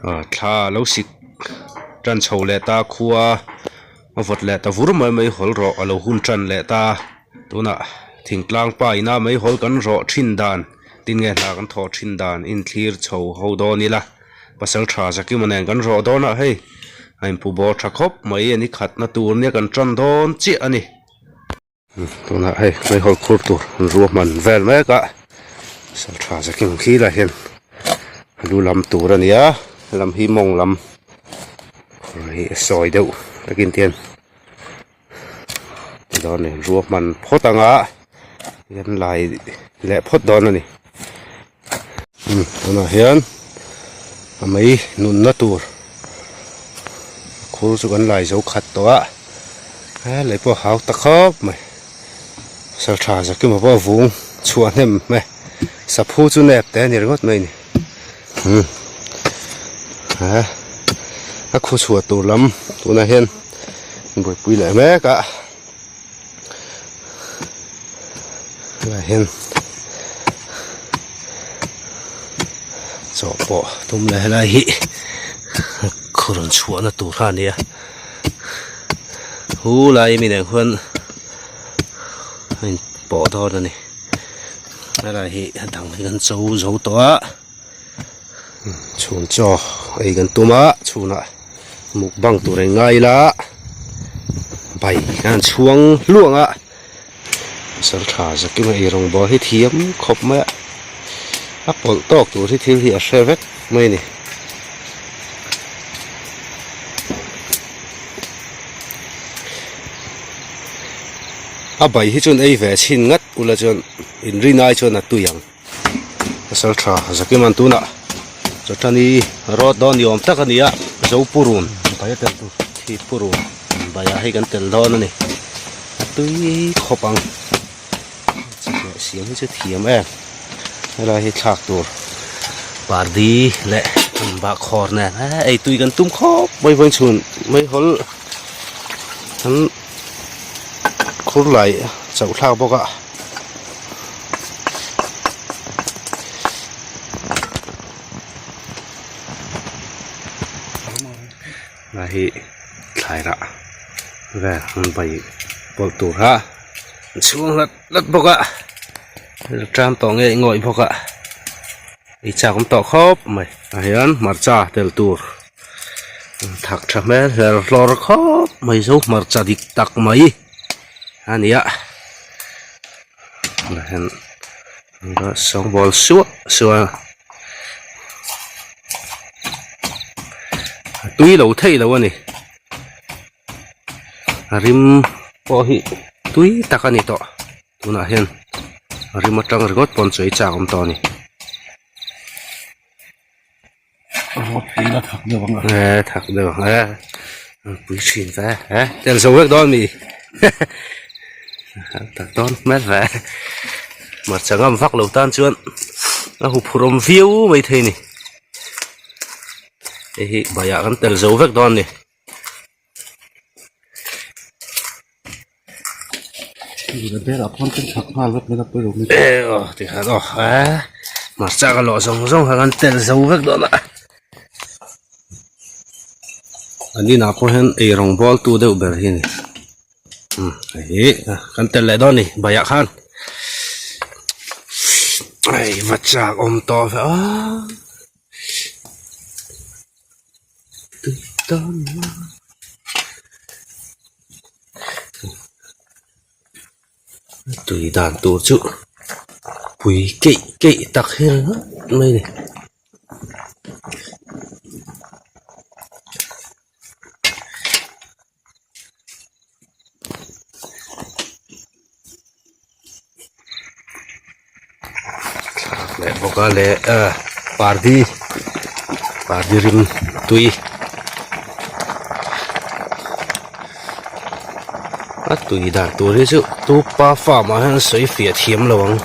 Thla a lo sik tan chho leh ta khua a vawt leh ta vur mai mai hawl rawh a lo hun tan leh ta tunah thingtlang pa ina mai hawl kan rawh thin dan tin nge hna kan thawh thin dan inthlir chho ho dawn ila pasal tha Zakima nen kan rawh dawn a hei a inpu bawr tha khawp mai a ni khatna tur nia kan tan dawn chiah a ni. Tunah hei meihawl khur tur an ruahman vel mek a sal tha zakin khi lah hian a lu lam tur a ni a helam hi mawng lam khur hi a sawi deuh takin te hian dawn a ni ruahman phawt anga hian lai leh phawt dawn a ni tunah hian a mei nunna tur khur chu kan lai zo khat tawh a he lei pawh a hau ta khawp mai pasal tha zakima pawh a vung chhuah hnem mai saphu chu nep te a ni ringawt mai a ni he a khu chhuah tur lam tunah hian buaipui leh mek a. Tunah hian chaw pawh tum leh helai hi khaw rawn chhuahna tur kha a ni a hu lai mi nen khuan a in pawh dawn a ni helai hi a dang hi kan cho zo tawh a chhun chaw ei kan tum a chhunah mukbang tur in ngai ila bai hian an chhuang hluang a pasal tha zakin a eirawng bawr hi thiam khawp mai a a pawlh tawk tur hi thil hi a hre vek mai a ni. A bai hi chuan ei ve chhin ngat ula chuan inrin ai chuan a tui ang. Pasal tha Zakiman tunah chawṭani rawt dawn ni awm tak a ni a, Zopurun bai a tel tur khi purun baiah hei kan tel dawn a ni, a tui khawp ang chawhmeh siam hi chu thiam em helai hi thlak tur pardi leh bahkhawr nen ei tui kan tum khawp mai vawiin chhun meihawl an khur lai chauh thlak bawk a. Lai hi thlai rah vel an bai pawlh tur a an chhung hlat hlat bawk a ṭam tawh nge ngawih bawk a ei chak awm tawh khawp mai tah hian hmarcha tel tur thak tha hmel hler hlawr khawp mai zo hmarcha dik tak mai a ni a tah hian sawngbawl suah suah a tui lo theih lo a ni a rim pawh hi tui tak a ni tawh tunah hian a rim atang ringawt pawn chu ei chak awm tawh a ni. E thak deuh ang e an pui thin ve e tel zo vek dawn mi tak dawn hmel ve hmarcha ngam vak lo tan chuan a huphurh awm viau mai thei ni hei hi baiah kan tel zo vek dawn ni. Hmarcha ka lawh zawng zawng kha kan tel zo vek dawn a an inah pawh hian eirawng bawl tu deuh ber hi a ni hei hi kan tel leh dawn a ni baiah khan hei va chak awm tawh ve aw. Tui dan tur chu pui keih keih tak hi ringawt mai a ni. Leh bawk a leh ah pardi pardi rim tui a tui dan tur hi chu tupa farm ah hian sawi fiah thiam lo ang.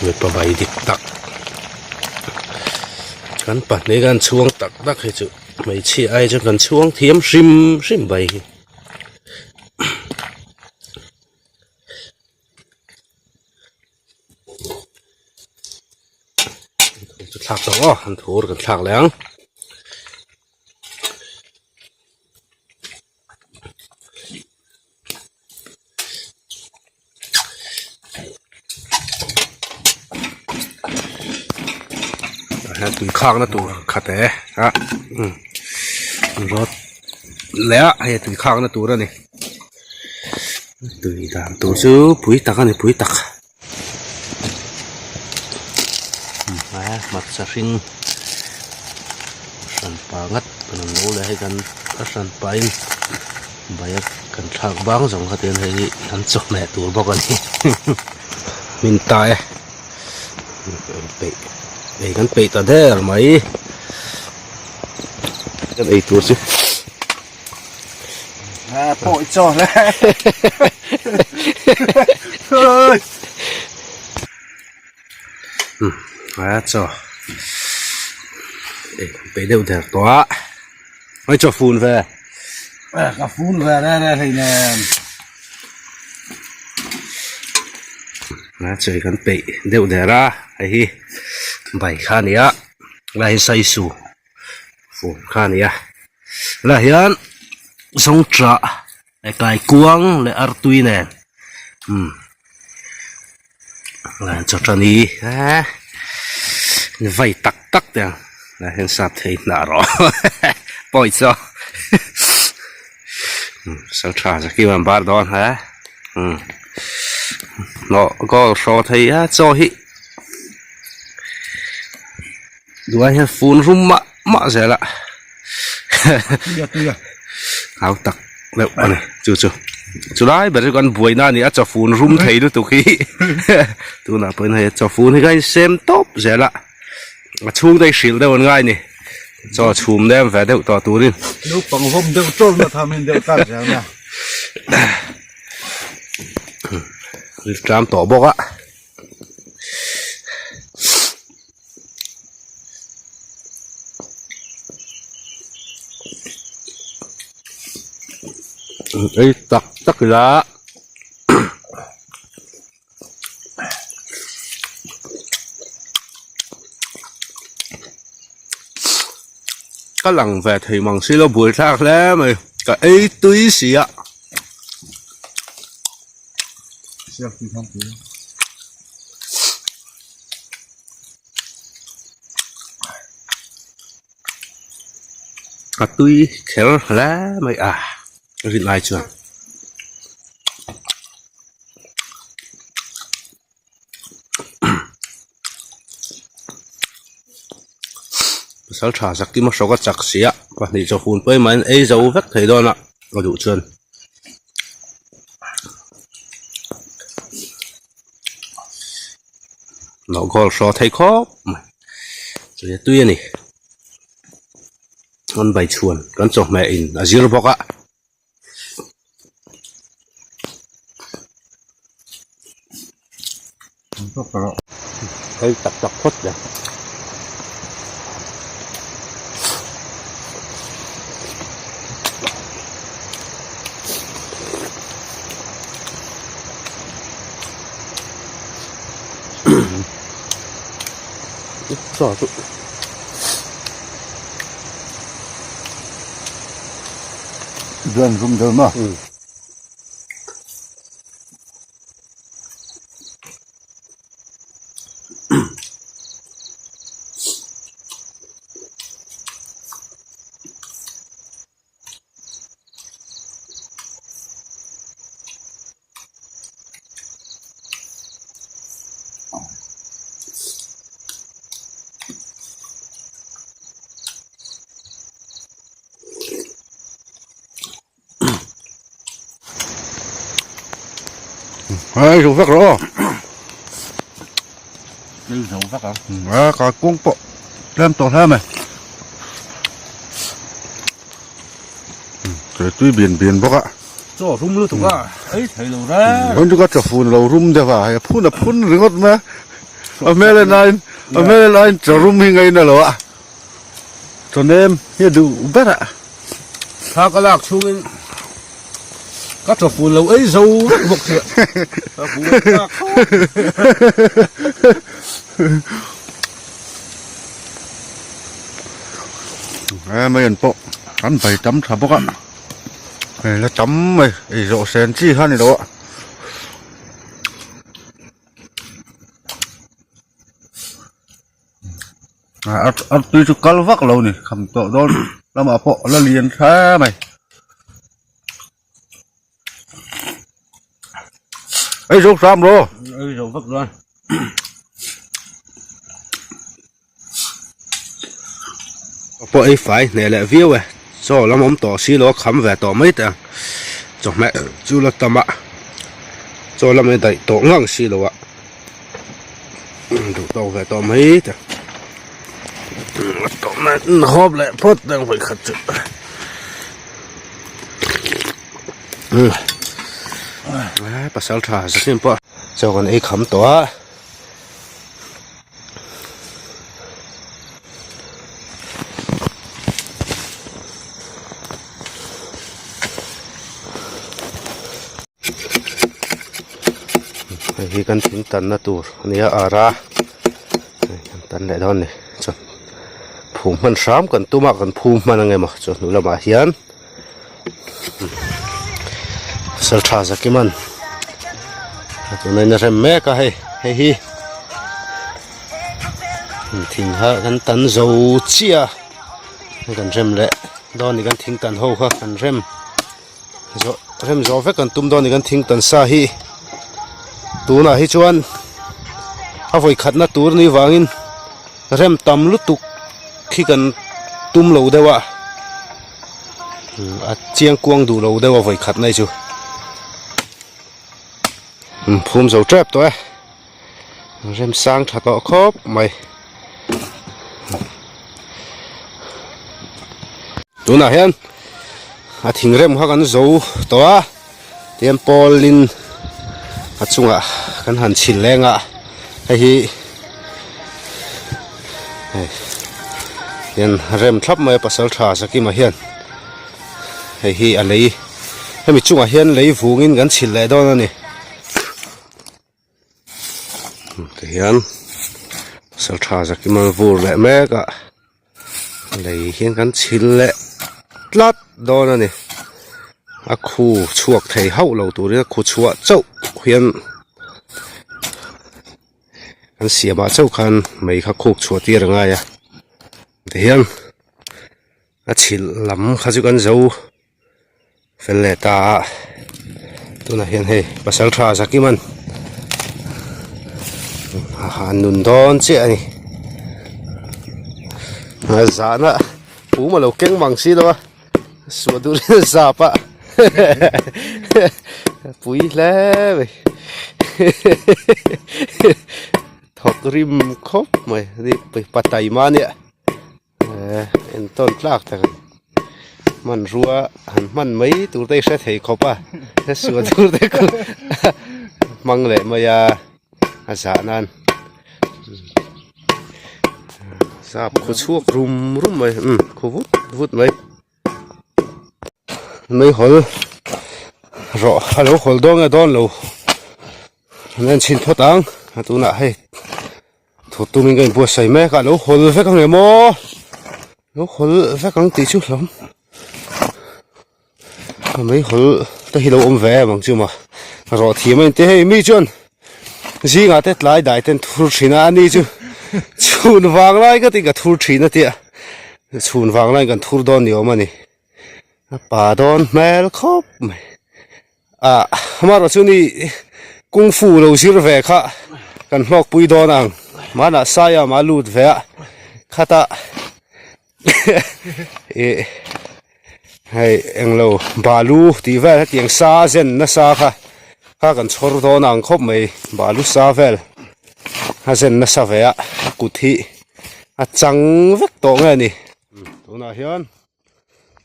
Mipa vai dik tak kan pahnih kan chhuang tak tak hi chu. Hmeichhia ai chuan kan chhuang thiam hrim hrim bai hi. Chu thlak tawh aw an thur kan thlak leh ang. Tui khakna tur khat e a rawt leh a hei tui khakna tur a ni tui dan tur chu pui tak a ni pui tak hmarcha hring hranpa ngat kan lo leh hei kan a hranpa in bike kan thlak bang zawng kha tian hei hi an chawhmeh tur bawk a ni hmin ta e peih ei kan peih ta der mai kan ei tur chu pawh i chaw hle a chaw ei kan peih deuh der tawh a Mai chaw fun ve. Ka fun ve re re hlei nen. A chawi kan peih deuh der a hei hi bai kha a ni a lai hi saisu fun kha a ni a helaiah hian zawngṭah leh kaikuang leh artui nen umm chawṭani eee vai tak tak te ang lah hian sap thei hnah rawh pawi chu sal tha zakiu an bar dawn he umm hnawh goal hraw thei a chaw hi duai hian fun rum mah mah zel a hau tak deuh a ni chu chu chu lai ber chu kan buaina a ni a chawfun rum thei lutuk hi tunah pawhin hei chawfun hi ka insem tawp zel a a chhungte hi hrilh deuh an ngai a ni chaw chhum nem ve deuh tawh turin naupang vawm deuh tawlh na tham in deuh tak zel na rilṭam tawh bawk a. Ei tak tak ila ka lang ve thei mang silo buaithlak hle mai ka ei tui si a. A tui kher hle mai a rin lai chuan. Pasal tha Zakima hrawk a chak si a pahnih chawhun pawimawh in ei zo vek thei dawn a a duh chuan. Nawh goal hraw thei khawp mai chu tui a ni an bai chhuan kan chawhmeh in a zir bawk a. Hei tak tak phawt le. Chaw chu Duan rum deuh maw? Hei zo vek rawh aw. Thil zo vek ang. A ka kawng pawh tlem tawh hle mai. Tui tui bian bian bawk a. Chaw rum lutuk a, ei thei lo reng. Heng chu ka chawfun lo rum deuh a, hei a phun a phun ringawt mai a. A hmel en aiin a hmel en aiin chaw rum hi ngaina lo a. Chawnem hi a duh ber a. Thla ka lak chhungin ka chaw ful lo ei zo vek bawk chiah. Ka bu a tlak khawp. He mai an pawh an bai tam tha bawk a. Hei la tam mai ei zawh sen chi kha a ni lo a. Artui chu kal vak lo ni kham tawh dawn lamah pawh la lian tha mai ei zo hram rawh ei zo vak dawn pawh ei fai hneh leh viau e chaw lam awm tawh si lo a kham ve tawh mai teh ang chawhmeh chu la tam a chaw lam ei daih tawh ngang si lo a. Duh tawk ve tawh mai te tawh na hawp leh phawt dang vawi khat chu pasal tha zakin pawh chaw kan ei kham tawh a. Hei hi kan thing tanna tur a nia ara hei kan tan leh dawn a ni chuan phum hman hram kan tum a kan phum hman ang emaw chawhnu lamah hian saltha zakiman a tuna in a rem mek a hei hei hi thing kha kan tan zo chiah a kan rem leh dawn a ni kan thing tan ho kha kan rem. Zawh rem zawh vek kan tum dawn a ni kan thing tan sa hi tunah hi chuan a vawi khatna tur ni vangin rem tam lutuk khi kan tum lo deuh a a chiang kuang duh lo deuh a vawi khatna hi chu phum zo tep tawh e. Remsang tha tawh khawp mai. Tunah hian a thingrem kha kan zo tawh a tihian pawlin a chungah kan han chhil leng a hei hi hei hian rem thlap mai a pasal tha Zakima hian hei hi a lei hemi chungah hian lei vungin kan chhil leh dawn a ni. Tihian saltha zakim an vur leh mek a lei hian kan chhil leh tlat dawn a ni a khu chhuak thei hauh lo turin a khu chhuah chauh hian an siam ah chauh khan mei kha khuk chhuah tir a ngai a tihian a chhilh lam kha chu kan zo. Fel leh ta a tunah hian hei pasal tha Zakiman a han nun dawn chiah a ni zahna pum a lo keng mang si lo a suah duh in a zap a pui hle mai thawk rim khawp mai ni pa taima ania. Entawn tlak tak a ni hmanrua han hman mai tur te hi hre thei khawp a hre sual tur te khu hmang leh mai a a zah nan zap khu chhuak rum rum mai umm khu vut vut mai. Meihawl rawh a lo hawl dawn nge dawn lo an en chhin phawt ang a tunah hei thut tumin ka inbuatsaih mek a lo hawl vek ang em aw lo hawl vek ang tih chu hlawm a meihawl te hi lo awm ve em ang chu maw rawh thiam a inti hei mi chuan zingah te tlai dai ten thur thin a ani chu chhun vang lai ka ti ka thur thin a tia chhun vang laiin kan thur dawn ni awm a ni a pa dawn hmel khawp mai ah amaherawh chu ni kung fu lo zir ve kha kan hlawk pui dawn ang hmanah Siam a lut ve a khata ih hei englo balu tih vel hetiang sa zen nasa kha kha kan chhawr dawn ang khawp mai balu sa vel a zen nasa ve a a kut hi a chang vek tawh nge ni tunah hian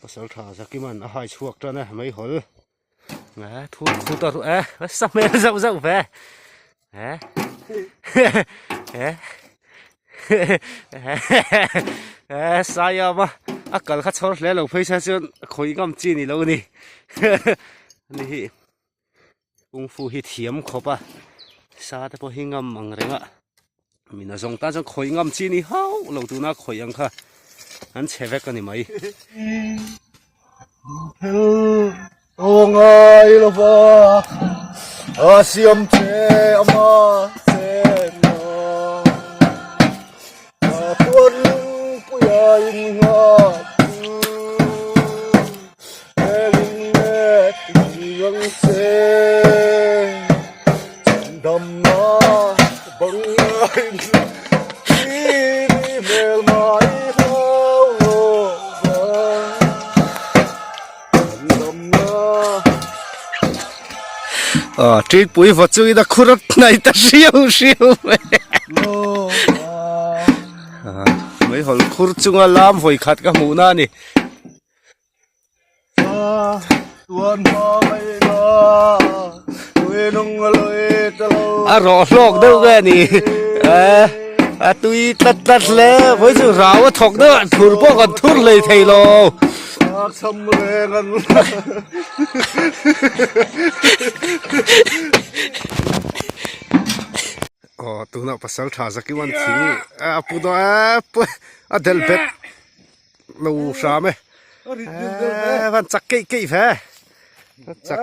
pasal tha zakiman a hai chhuak tan a meihawl thu thu ta ru e sa hmel zauh zauh ve e e. Saiam a a kal kha chhawr hle lo phei se chuan khawi ngam chi ni lo a ni ani hi kung fu hi thiam khawp a sa te pawh hi ngam ang reng a mi na zawng tan chuan khawi ngam chi ni hauh lo tuna khawi ang kha an chhe vek a ni mai. Aw ngai lova a siam che ama che na ka tuan lungpuia in nga chu helin let ang che damna bang ngai i hmel mai hlau lova Aw ṭikpui vaw chu ina khur a hnaih ta hriau hriau mai meihawl khur chunga lam vawi khat ka hmuh na a ni. A rawh hlawk deuh nge ni a tui tlat tlat hle vawi chu rau a thawk deuh a thur pawh kan thur hlei thei lo. Aw tunah pasal tha zakiwan thing a pu dawn e a delh bet lo hram e van chak keih keih ve chak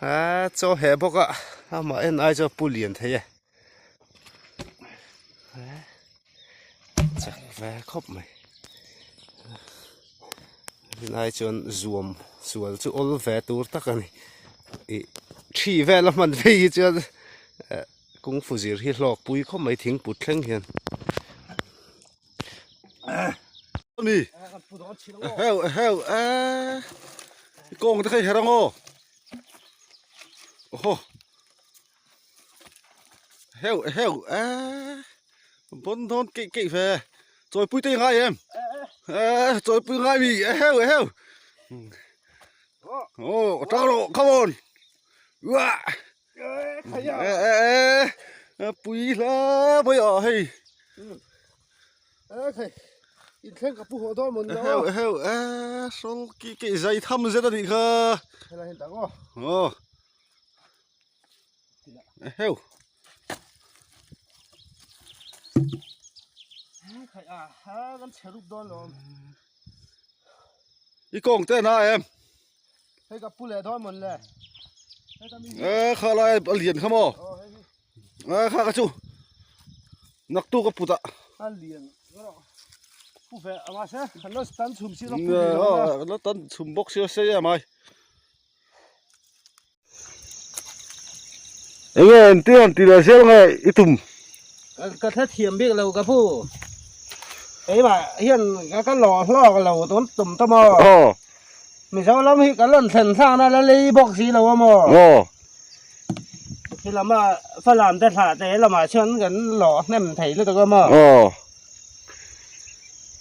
a chaw heh bawk a amah en ai chuan pu lian thei e chak ve khawp mai tunlai chuan zuam sual chu awl ve tur tak a ni ih thi vel a hman phei hi chuan eh kung fu zir hi hlawk pui khawp mai thingput thleng hian. Ani heu heu e kawng te kha i her ang aw aw Heuh heuh e bon dawn keih keih ve chawipui te i ngai em e chawipui ngai mi e heuh heuh aw tang rawh come on uah e e e pui hle mai a hei Inthleng ka pu haw dawn maw ni lo heuh heuh e sawl keih keih zai tham zet a nih kha helai hian tak aw aw Heu. I kawng te na em? Hei ka pu leh dawn mawn le. E kha lai a lian kha maw? E kha ka chu. Naktu ka put a. A lian. Pu ve anga se. Kan lo tan chhum si lo pu. Lo tan chhum bawk si se em ai. Enge engtin an ti leh zel nge i tum? Ka hre thiam bik lo ka pu. Keimah hian ka lawh hlawk lo tun tum ta maw? Aw. Mizoram hi kan rawn thlen thlakna la lei bawk si lo a maw? Aw. Khi lama Falam te thlah te lamah chuan kan lawh hnem thei lutuk a maw? Aw.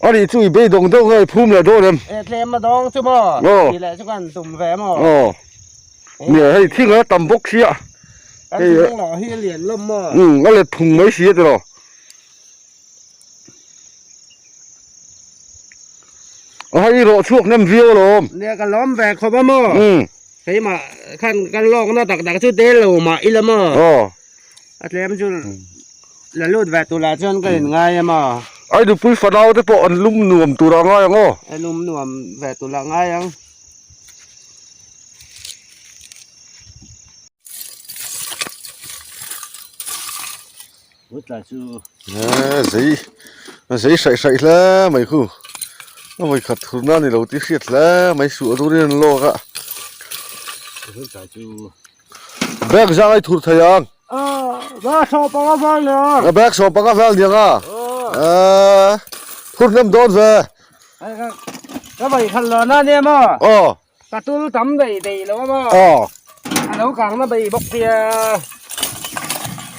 A nih chu i beidawng deuh nge i phum leh dawn em? E tlem a dawng chu maw? Aw. Tih leh chu kan tum ve maw? Aw. Nia hei thing a tam bawk sia. Kan thing lawh hi a lian lawm maw? Um a let phung mai si a tiraw. A hei i rawh chhuak hnem viau alawm. Nia ka lawm ve khawp a maw? Um. Keimah khan kan lawkna tak tak chu tel lo mah ila maw? Aw. A tlem chu la lut ve tur lah chuan ka in ngai em a. Ai nupui fanau te pawh an lum nuam tur a ngai ang aw. A lum nuam ve tur lah ngai ang. E zei a zei hraih hraih hle mai khu a vawi khat thur na ni lo tih hriat hle mai suh turin an lawk a. Bag zang ai thur thei ang. Bag sawm panga vel niang. A bag sawm panga vel niang a. Eh thur hnem dawn ve. Ka vawi khat lo na nia maw. Aw. Ka tul tam bei bei lo a maw. Aw. A lo kang na bei bawk sia.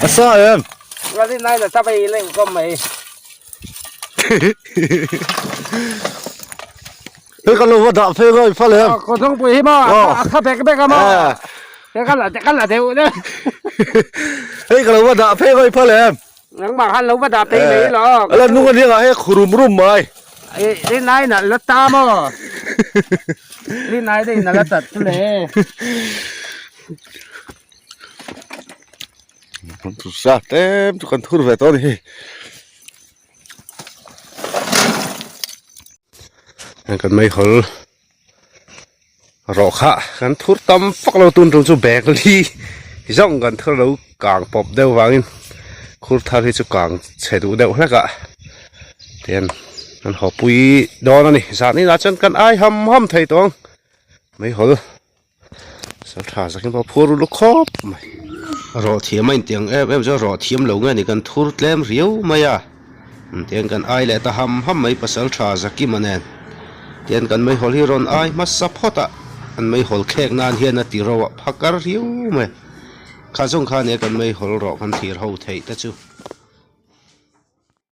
A sa em. Nga rin lai la ta bei leh kawm mai. Hei ka lo va dah phei ngai fal em. Ko thong pui hi maw a kha bek bek a maw. Ka la ka la deuh le. Hei ka lo va dah phei ngai fal em. Nangmah khan lo va dah phei mai lo. Ala nung a nia he khurum rum mai. Rinai nalh la ta maw? Rinai te in a la tat chu le. Kan thur sa tlem chu kan thur ve tawh a ni hei. Kan meihawl rawh kha kan thur tam fak lo tun tum chu bag li zawng kan thur lo kang pawp deuh vangin khur thar hi chu kang chhe duh deuh hlek a tian kan haw pui dawn a ni zan inah chuan kan ai ham ham thei tawh ang meihawl. Sal tha zakin pawh a phur ru khawp mai. Rawh thiam a intiang em em chuan rawh thiam lo nge ni kan thur tlem riau mai a. Tiang kan ai leh ta ham ham mai pasal tha Zakima nen. Tian kan meihawl hi rawn ai hmasa phawt a, an meihawl khek nan hian a ti ro a phakar riau mai. Kha zawng kha nia kan meihawl rawh kan thlir ho theih te chu.